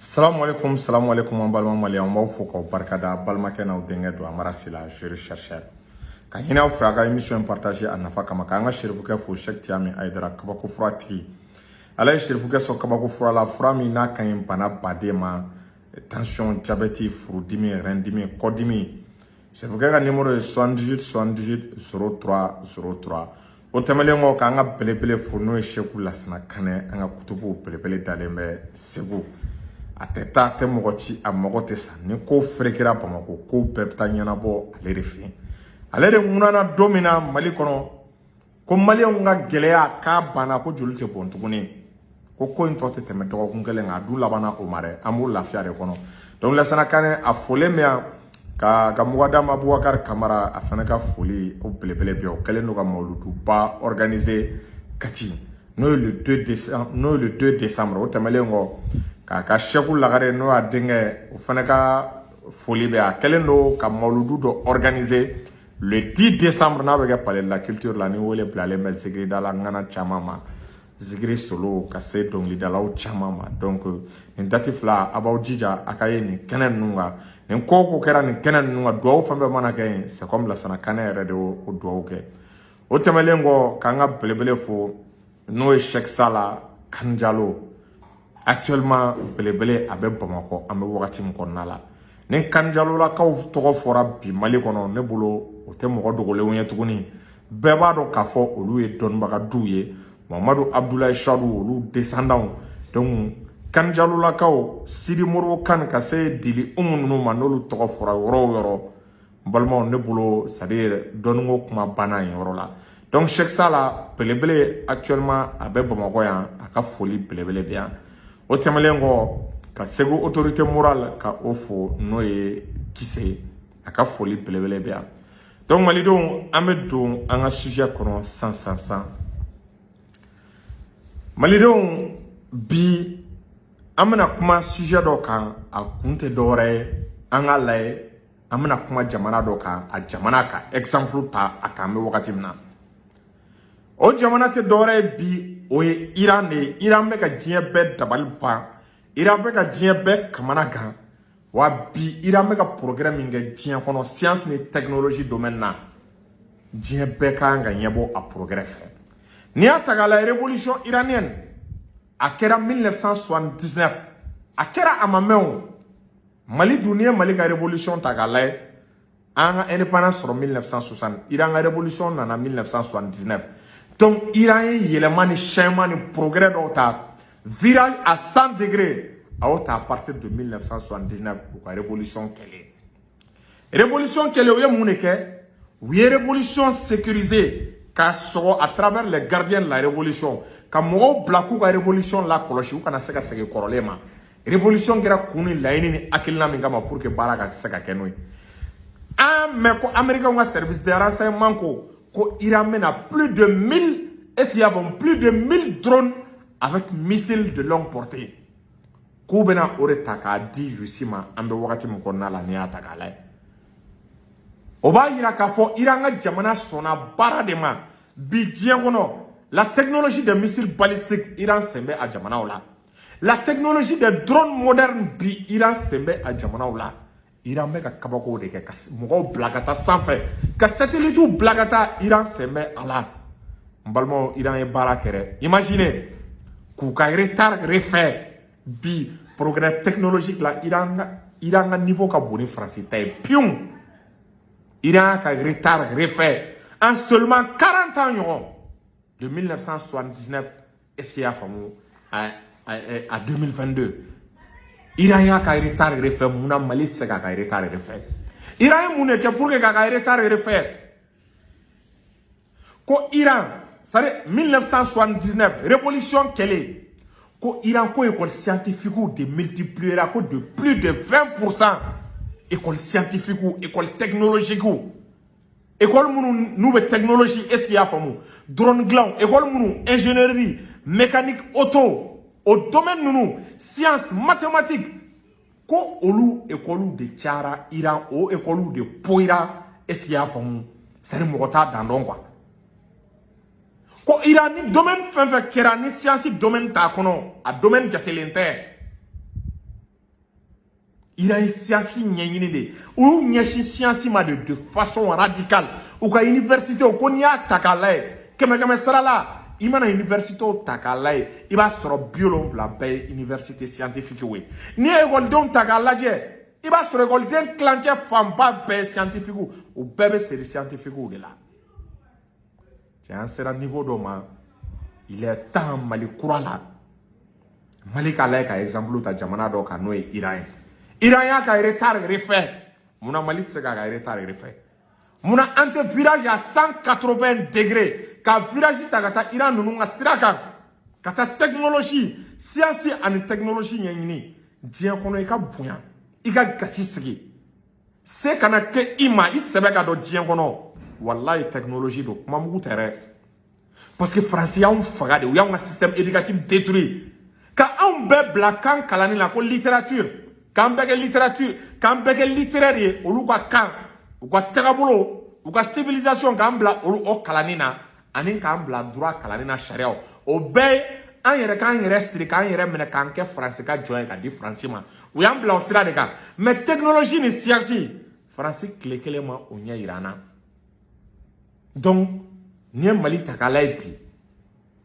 Salamu alaikum, salamu alaikum, an balima maliyɛnw, n b'aw fo k'aw barikada. Balimakɛ n'aw denkɛ don, Amara Sila, jeune chercheur. Ka ɲini aw fɛ, a ka émission in partager a nafa kama, k'an ka serifukɛ fo, Cheikh Tiami Ayidara, kabako fura tigi. Ala ye serifukɛ sɔn kabako fura la, fura min n'a ka ɲi bana baden ma: tension, diabète, furudimi, rein dimi, kɔdimi. Serifukɛ ka numéro ye 78 78 03 03. O tɛmɛnen kɔ, k'an ka belebele fo, n'o ye Seku Lasana Kanɛ, an ka kutubu belebele dalen bɛ Segu. A tɛ taa, a tɛ mɔgɔ ci, a mago tɛ sa. Ni ko ferekera Bamakɔ, ko bɛɛ bɛ taa ɲɛnabɔ ale de fɛ yen. Ale de ŋunana don min na Mali kɔnɔ ko maliyɛnw ka gɛlɛya k'a banna, ko joli tɛ bɔn tuguni, ko in tɔ tɛ tɛmɛ dɔgɔkun kelen kan, a dun labanna o ma dɛ. An b'o lafiya de kɔnɔ. Donc Lasana Kanɛ, a folen bɛ yan ka Mugadamu Abubakar Kamara, a fana ka foli o belebele bɛ yan. O kɛlen don ka mawuluduba organiser Kati, n'o ye le 2 décembre, n'o ye le 2 décembre. O tɛmɛnen kɔ, k'a ka Sɛku Lagare, n'o y'a denkɛ, o fana ka foli bɛ. A kɛlen don ka mawuludu dɔ organiser le 10 décembre, n'a bɛ kɛ Palais de la Culture la. Ni wele bilalen bɛ zikiridala ŋana caman ma, zikiri solo ka se dɔnkilidalaw caman ma. Donc nin date fila, a b'aw jija a ka ye nin kɛnɛ ninnu kan. Nin ko o ko kɛra nin kɛnɛ ninnu kan, duwawu fɛn fɛn mana kɛ yen, c'est comme Lasana Kanɛ yɛrɛ de y'o duwawu kɛ. O tɛmɛnen kɔ, k'an ka belebele fo, n'o ye Cheikh Sala Kanjalo. Actuellement belebele a bɛ Bamakɔ. An bɛ wagati min kɔnɔna la, ni Kanjalolakaw tɔgɔ fɔra bi Mali kɔnɔ, ne bolo o tɛ mɔgɔ dogolenw ye tuguni. Bɛɛ b'a dɔn k'a fɔ olu ye dɔnnibaga duw ye, Mamadu Abudulayi Sadu, olu descendants. Donc Kanjalolakaw, Sidi Moribo Kan ka se Dili Umu ninnu ma, n'olu tɔgɔ fɔra yɔrɔ o yɔrɔ, n balimaw, ne bolo, c'est à dire dɔnniko kuma banna yen yɔrɔ la. Donc Cheikh Sala belebele, actuellement a bɛ Bamakɔ yan, a ka foli belebele bɛ yan. O tɛmɛnen kɔ, ka Segu autorité morale ka o fo, n'o ye Kise, a ka foli belebele bɛ yan. Donc malidenw, an bɛ don an ka sujet kɔnɔ san san san. Malidenw, bi an bɛna kuma sujet dɔ kan, a kun tɛ dɔwɛrɛ ye, an k'a lajɛ. An bɛna kuma jamana dɔ kan, a jamana ka exemple ta a kan. An bɛ wagati min na, o jamana tɛ dɔwɛrɛ ye bi, o ye Iran de ye. Iran bɛ ka diɲɛ bɛɛ dabali ban, Iran bɛ ka diɲɛ bɛɛ kamana gan. Wa bi Iran bɛ ka progrès min kɛ diɲɛ kɔnɔ science ni technologie domaine na, diɲɛ bɛɛ ka kan ka ɲɛbɔ a progrès fɛ. N'i y'a ta k'a lajɛ, révolution iranienne a kɛra 1979, a kɛra a ma mɛn. O Mali dun, n'i ye Mali ka révolution ta k'a lajɛ, an ka indépendance sɔrɔ 1960, Iran ka révolution nana 1979. Donc Iran ye yɛlɛma ni changement ni progrès dɔw ta, virage à 100 degrés, a y'o ta à partir de 1979, u ka révolution kɛlen. Révolution kɛlen, u ye mun de kɛ? U ye révolution sécurisée k'a sɔgɔ à travers les gardiens de la révolution, ka mɔgɔw bila k'u ka révolution lakɔlɔsi, u kana se ka segin kɔrɔlen ma. Révolution kɛra kun ni laɲini ni hakilina min kama pour que baara ka se ka kɛ n'o ye, an mɛn ko américains ka service de renseignement ko Iran bɛna plus de 1000, est-ce qu'il y a bon, plus de 1000 drones avec missiles de longue portée, k'u bɛna o de ta k'a di Russie ma. An bɛ wagati min kɔnɔna la, n'i y'a ta k'a lajɛ, o b'a yira k'a fɔ Iran ka jamana sɔnna baara de ma. Bi diɲɛ kɔnɔ, la technologie des missiles balistiques, Iran sen bɛ a jamanaw la. La technologie des drones modernes, bi Iran sen bɛ a jamanaw la. Iran bɛ ka kabakow de kɛ, ka mɔgɔw bila ka taa sanfɛ, ka satellite bila ka taa. Iran sen bɛ a la. N balimaw, Iran ye baara kɛ dɛ. Imaginez k'u ka retard refait. Bi progrès technologique la, Iran ka niveau ka bon ni Faransi ta ye pion. Iran ka retard refait en seulement 40 ans ɲɔgɔn, de 1979, est-ce qu'il y'a faamu, à 2022, Iran y'a ka retard refait. Mun na Mali tɛ se k'a ka retard refait? Iran ye mun de kɛ pour que k'a ka retard refait? Ko Iran, c'est-à-dire 1979 révolution kɛlen, ko Iran ko école scientifique de multiplier ko de plus de 20%. École scientifique, école technologique, école minnu n'u bɛ technologie, est-ce qu'il y'a faamu, drone dilan, école minnu ingénierie mécanique auto, o domaine ninnu, science, mathématique, ko olu école de cayara Iran, o école de poyira, est-ce qu'il y'a faamu, c'est à dire mɔgɔ t'a dan dɔn quoi. Ko Iran ni domaine fɛn fɛn kɛra ni science domaine t'a kɔnɔ, a domaine jatelen tɛ. Iran ye science ɲɛɲini de, u y'u ɲɛsin science ma de façon radicale. U ka université, ko n'i y'a ta k'a lajɛ, kɛmɛ kɛmɛ sara la, i mana université ta k'a lajɛ, i b'a sɔrɔ 70 bɛɛ ye université scientifique ye. N'i ye ekɔlidenw ta k'a lajɛ, i b'a sɔrɔ ekɔliden tilancɛ fanba bɛɛ ye scientifique, u bɛɛ bɛ série scientifique de la. Cɛ, an sera niveau dɔ ma, il est temps Mali kura la, Mali k'a lajɛ ka exemple ta jamana dɔ kan, n'o ye Iran ye. Iran y'a ka retard refait, munna Mali tɛ se k'a ka retard refait? Munna an tɛ virage à 180 degrés, ka virage ta ka taa Iran ninnu ka sira kan, ka taa technologie, science ani technologie ɲɛɲini diɲɛ kɔnɔ? I ka bonya, i ka gasi sigi, se kana kɛ i ma, i sɛbɛ ka dɔn diɲɛ kɔnɔ. Walayi, technologie don, kuma mugu tɛ dɛ, parce que Faransi y'anw faga de, u y'anw ka système éducatif détruit, ka anw bɛɛ bila kan kalanni la ko littérature, k'an bɛɛ kɛ littérature, k'an bɛɛ kɛ littéraire ye, olu ka kan, u ka tagabolo, u ka civilisation, k'an bila olu o kalanni na, ani k'an bila droit kalanni na, sariyaw. O bɛɛ ye an yɛrɛ k'an yɛrɛ siri, k'an yɛrɛ minɛ, k'an kɛ Faransi ka jɔn ye, ka di Faransi ma. U y'an bila o sira de kan. Mais technologie ni science, Faransi tile kelen ma o ɲɛ yira an na. Donc n'i ye Mali ta k'a lajɛ bi,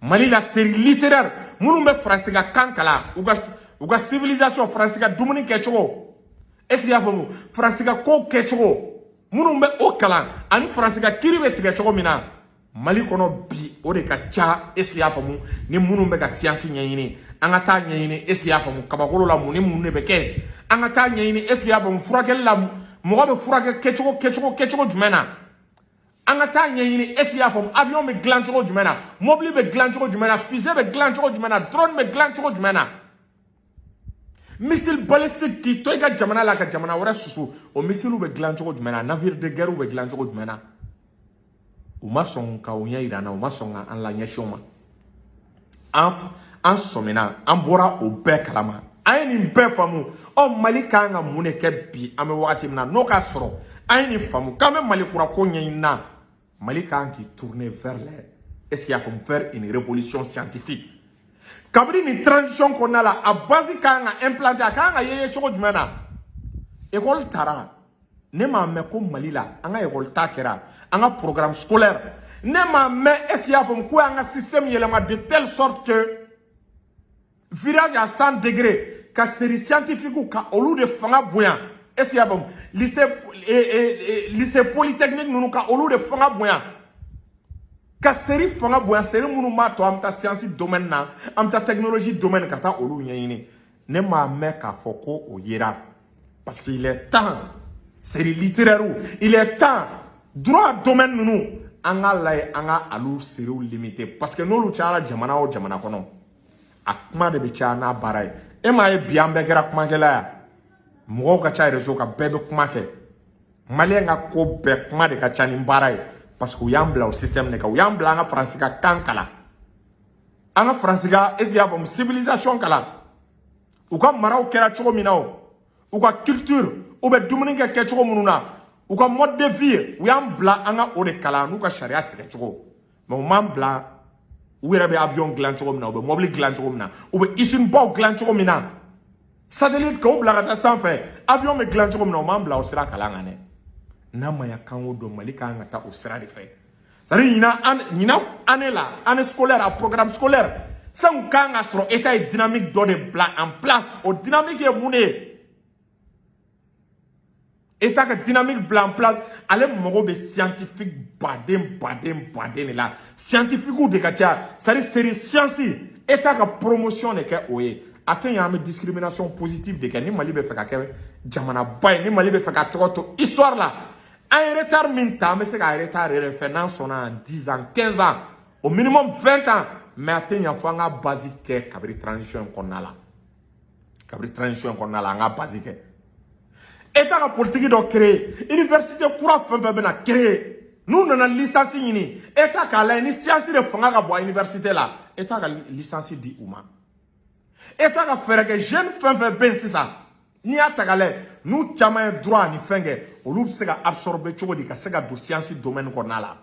Mali la, série littéraire minnu bɛ Faransi ka kan kalan, u ka civilisation, Faransi ka dumuni kɛcogo, est ce que i y'a faamu, Faransi ka kow kɛcogo, minnu bɛ o kalan, ani Faransi ka kiiri bɛ tigɛ cogo min na Mali kɔnɔ bi, o de ka ca, est ce que i y'a faamu, ni minnu bɛ ka science ɲɛɲini. An ka taa ɲɛɲini, est ce que i y'a faamu, kabakolo la, mun ni mun de bɛ kɛ? An ka taa ɲɛɲini, est ce que i y'a faamu, furakɛli la, mɔgɔ bɛ furakɛ kɛcogo jumɛn na? An ka taa ɲɛɲini, est ce que i y'a faamu, avion bɛ dilan cogo jumɛn na, mobili bɛ dilan cogo jumɛn na, fusée bɛ dilan cogo jumɛn na, drone bɛ dilan cogo jumɛn na, missile balistique, k'i to i ka jamana la ka jamana wɛrɛ susu, o missile bɛ dilan cogo jumɛn na, navire de guerre bɛ dilan cogo jumɛn na? U ma sɔn ka o ɲɛ yira an na, u ma sɔn ka an la ɲɛsin o ma. An sɔmina, an bɔra o bɛɛ kalama, an ye nin bɛɛ faamu. Ɔ, Mali kan ka mun de kɛ bi? An bɛ wagati min na, n'o k'a sɔrɔ an ye nin faamu k'an bɛ Mali kura ko ɲɛɲini na, Mali kan k'i tourner vers les, est ce qu'il y a comme, vers une révolution scientifique. Kabini nin transition kɔnɔna la, a base kan ka implanter, a kan ka ye cogo jumɛn na? École taara, ne m'a mɛn ko Mali la an ka école ta kɛra an ka programme scolaire. Ne m'a mɛn, est ce qu'il y a faamu, ko y'an ka système yɛlɛma de telle sorte que virage à 100 degrés, ka série scientifique, ka olu de fanga bonya, est ce qu'il y a faamu, lycée polytechnique ninnu, ka olu de fanga bonya, ka série fanga bonya, série minnu b'a to an bɛ taa science domaine na, an bɛ taa technologie domaine, ka taa olu ɲɛɲini. Ne m'a mɛn k'a fɔ ko o yera, parce qu'il est temps, série littéraire, il est temps, droit domaine ninnu, an k'a lajɛ, an ka alu sériw limiter, parce que n'olu cayara jamana o jamana kɔnɔ, a kuma de bɛ caya n'a baara ye. E m'a ye bi, an bɛɛ kɛra kumakɛla ya, mɔgɔw ka ca réseau kan, bɛɛ bɛ kuma kɛ. Maliyɛn ka ko bɛɛ, kuma de ka ca ni baara ye, parce que u y'an bila o système de kan. U y'an bila an ka Faransi ka kan kalan, an ka Faransi ka, est ce que i y'a faamu, civilisation kalan, u ka maraw kɛra cogo min na, o u ka culture, u bɛ dumuni kɛ kɛcogo minnu na, u ka mode de vie, u y'an bila an ka o de kalan, n'u ka sariya tigɛ cogo. Mais u m'an bila u yɛrɛ bɛ avion dilan cogo min na, u bɛ mobili dilan cogo min na, u bɛ usine baw dilan cogo min na, satellite k'o bila ka taa sanfɛ, avion bɛ dilan cogo min na, u m'an bila o sira kalan kan dɛ. N'a ma ɲɛ k'an k'o dɔn, Mali kan ka taa o sira de fɛ. C'est à dire ɲinan année la, année scolaire, a programme scolaire sanw kan ka sɔrɔ État ye dynamique dɔ de bila en place. O dynamique ye mun de ye? État ka dynamique bila en place, ale mago bɛ scientifique baden baden baden de la, scientifique de ka ca, c'est à dire série science, État ka promotion de kɛ o ye. A tɛ ɲɛ an bɛ discrimination positive de kɛ. Ni Mali bɛ fɛ ka kɛ jamanaba ye, ni Mali bɛ fɛ ka tɔgɔ to histoire la, an ye retard min ta, an bɛ se ka retard yɛrɛ fɛ n'an sɔnna 10 ans, 15 ans, au minimum 20 ans. Mais a tɛ ɲɛ fo an ka base kɛ kabini transition in kɔnɔna la. Kabini transition in kɔnɔna la, an ka base kɛ. État ka politique dɔ créer, université kura fɛn fɛn bɛna créer, n'u nana licence ɲini, État k'a lajɛ ni science de fanga ka bon a université la, État ka licence di u ma. État ka fɛɛrɛ kɛ, jeune fɛn fɛn bɛ yen sisan, n'i y'a ta k'a lajɛ, n'u caman ye droit ani fɛn kɛ, olu bɛ se ka absorber cogo di ka se ka don science domaine kɔnɔna la?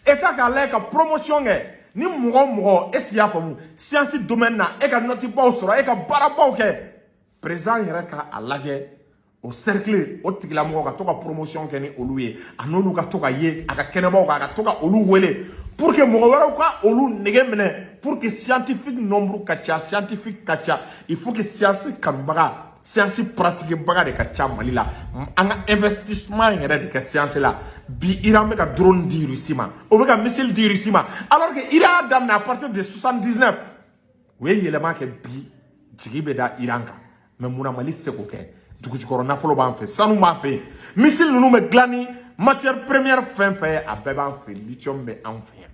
État k'a lajɛ ka promotion kɛ. Ni mɔgɔ o mɔgɔ, est ce que i y'a faamu, science domaine na, e ka note baw sɔrɔ, e ka baarabaw kɛ. Président yɛrɛ ka a lajɛ, o cercle, o tigilamɔgɔ ka to ka promotion kɛ ni olu ye, a n'olu ka to ka ye a ka kɛnɛbaw kan, a ka to ka olu wele pour que mɔgɔ wɛrɛw ka olu nege minɛ, pour que scientifique nombre ka ca, scientifique ka ca. Il faut que science kanubaga, science pratique baga de ka ca Mali la. An ka investissement yɛrɛ de kɛ science la. Bi, Iran bɛ ka drone di Russie ma, o bɛ ka missile di Russie ma, alors que Iran y'a daminɛ à partir de 79. U ye yɛlɛma kɛ, bi jigi bɛ da Iran kan. Mais munna Mali tɛ se k'o kɛ? Dugujukɔrɔ nafolo b'an fɛ, sanu b'an fɛ, missile ninnu bɛ dilan ni matière première fɛn fɛn ye, a bɛɛ b'an fɛ. Lithium bɛ an fɛ yan,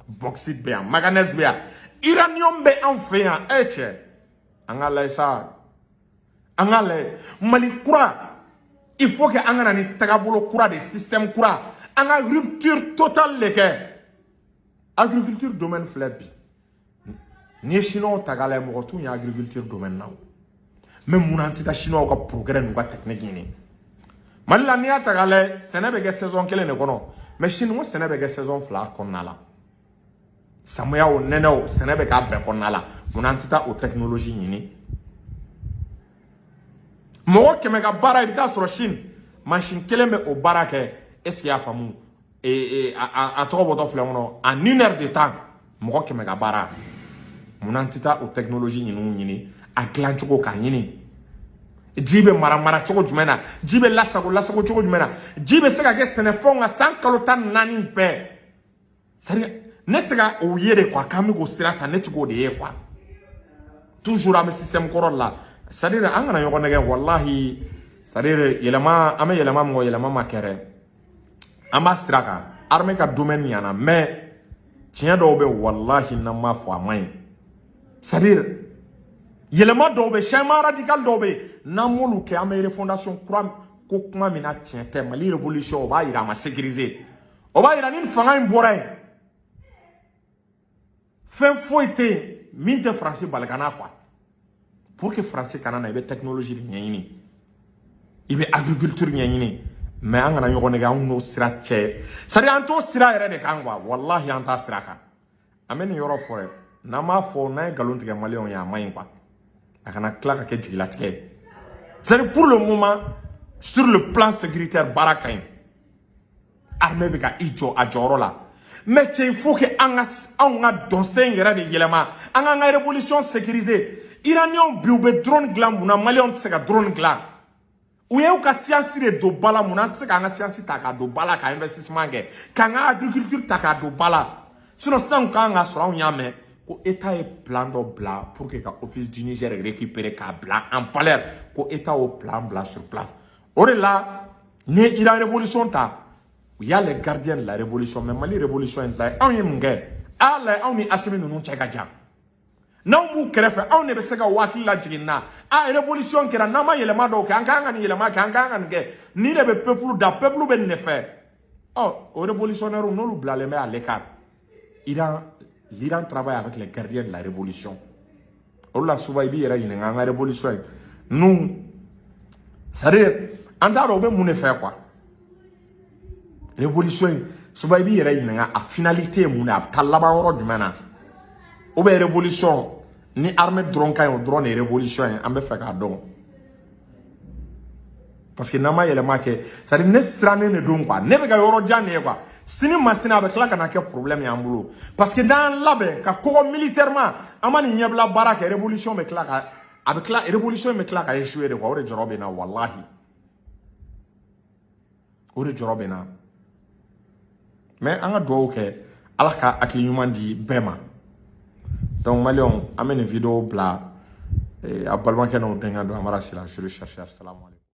bauxite bɛ yan, manganèse bɛ yan, uranium bɛ an fɛ yan. E cɛ, an ka lajɛ sa, an ka lajɛ Mali kura. Il faut que an ka na ni tagabolo kura de, système kura, an ka rupture totale de kɛ. Agriculture domaine filɛ bi, n'i ye Chinois ta k'a lajɛ, mɔgɔ t'u ɲɛ agriculture domaine na o. Mais munna an tɛ taa Chinois ka progrès n'u ka technique ɲini Mali la? N'i y'a ta k'a lajɛ, sɛnɛ bɛ kɛ saison kelen de kɔnɔ, mais Chine ko sɛnɛ bɛ kɛ saison 2 kɔnɔna la. Samiya o, nɛnɛ o, sɛnɛ bɛ k'a bɛɛ kɔnɔna la. Munna an tɛ taa o technologie ɲini? Mɔgɔ 100 ka baara, i bɛ taa sɔrɔ Chine mansin kelen bɛ o baara kɛ. Est ce que i y'a faamu? A tɔgɔ bɔtɔ filɛ kɔnɔ, en une heure de temps, mɔgɔ 100 ka baara. Munna an tɛ taa o technologie ninnu ɲini, a dilan cogo k'a ɲini? Ji bɛ mara mara cogo jumɛn na? Ji bɛ lasago lasago cogo jumɛn na? Ji bɛ se ka kɛ sɛnɛfɛnw kan san kalo 14 bɛɛ. C'est à dire, ne tɛ ka o ye de quoi, k'an bɛ k'o sira ta, ne tɛ k'o de ye quoi. Toujours an bɛ système kɔrɔ de la. C'est à dire, an kana ɲɔgɔn nɛgɛ, walahi. C'est à dire, yɛlɛma, an bɛ yɛlɛma min kɔ, yɛlɛma ma kɛ dɛ. An b'a sira kan, armée ka domaine ɲana, mais tiɲɛ dɔw bɛ, walahi, n'an m'a fɔ, a man ɲi. C'est à dire, yɛlɛma dɔw bɛ, changement radical dɔw bɛ yen, n'an m'olu kɛ, an bɛ refondation kura ko kuma min na, tiɲɛ tɛ. Mali révolution, o b'a yira a ma sécuriser, o b'a yira ni fanga in bɔra yen, fɛn foyi tɛ yen min tɛ Faransi bali ka na quoi. Pour que Faransi kana na, i bɛ technologie de ɲɛɲini, i bɛ agriculture ɲɛɲini. Mais an kana ɲɔgɔn nɛgɛ, anw n'o sira cɛ, c'est à dire an t'o sira yɛrɛ de kan quoi. Walahi, an t'a sira kan. An bɛ nin yɔrɔ fɔ dɛ, n'an m'a fɔ, n'an ye nkalon tigɛ Maliyɛnw ye, a man ɲi quoi, a kana tila ka kɛ jigilatigɛ ye. C'est à dire, pour le moment, sur le plan sécuritaire, baara ka ɲi, armée bɛ ka i jɔ a jɔyɔrɔ la. Mais cɛ, il faut que an ka anw ka dɔnsen yɛrɛ de yɛlɛma, an k'an ka révolution sécuriser. Iraniens bi, u bɛ drone dilan, mun na Maliyɛnw tɛ se ka drone dilan? U y'u ka science de don ba la, mun na an tɛ se k'an ka science ta k'a don ba la, ka investissement kɛ, k'an ka agriculture ta k'a don ba la? Sinon sisan kan ka sɔrɔ, anw y'a mɛn ko État ye plan dɔ bila pour que ka Office du Niger récupérer k'a bila en valeur, ko État y'o plan bila sur place. O de la, n'i ye Iran révolution ta, u y'a les gardiens de la révolution. Mais Mali révolution in ta ye, anw ye mun kɛ? A y'a lajɛ, anw ni Asimi ninnu cɛ ka jan. N'anw b'u kɛrɛfɛ, anw de bɛ se ka waati lajigin na. A révolution kɛra, n'an ma yɛlɛma dɔw kɛ, an kan ka nin yɛlɛma kɛ, an kan ka nin kɛ, nin de bɛ peuple da, peuple bɛ nin de fɛ. Ɔ o révolutionnaire, n'olu bilalen bɛ à l'écart. Iran, l'Iran travaille avec les gardiens de la révolution. O de la, souvent i b'i yɛrɛ ɲininka an ka révolution in, nous, c'est à dire, an t'a dɔn u bɛ mun de fɛ quoi. Révolution in, souvent i b'i yɛrɛ ɲininka a finalité ye mun de ye, a bɛ taa laban yɔrɔ jumɛn na? Ou bien révolution ni armée dɔrɔn ka ɲi, o dɔrɔn de ye révolution ye? An bɛ fɛ k'a dɔn, parce que n'an ma yɛlɛma kɛ, c'est à dire, ne sirannen de don quoi, ne bɛ ka yɔrɔ jan de ye quoi. Sini ma sini, a bɛ tila ka na kɛ problème y'an bolo, parce que n'an labɛn ka kɔgɔ militairement, an ma nin ɲɛbila baara kɛ, révolution bɛ tila ka, a bɛ tila, révolution bɛ tila ka échouer de quoi. O de jɔrɔ bɛ n na, walahi, o de jɔrɔ bɛ n na. Mais an ka dugawu kɛ, Ala ka hakili ɲuman di bɛɛ ma. Donc Maliyɛnw, an bɛ nin vidéo bila. A balimakɛ n'aw denkɛ don, Amara Sila, je chercheur. Salam alaikum.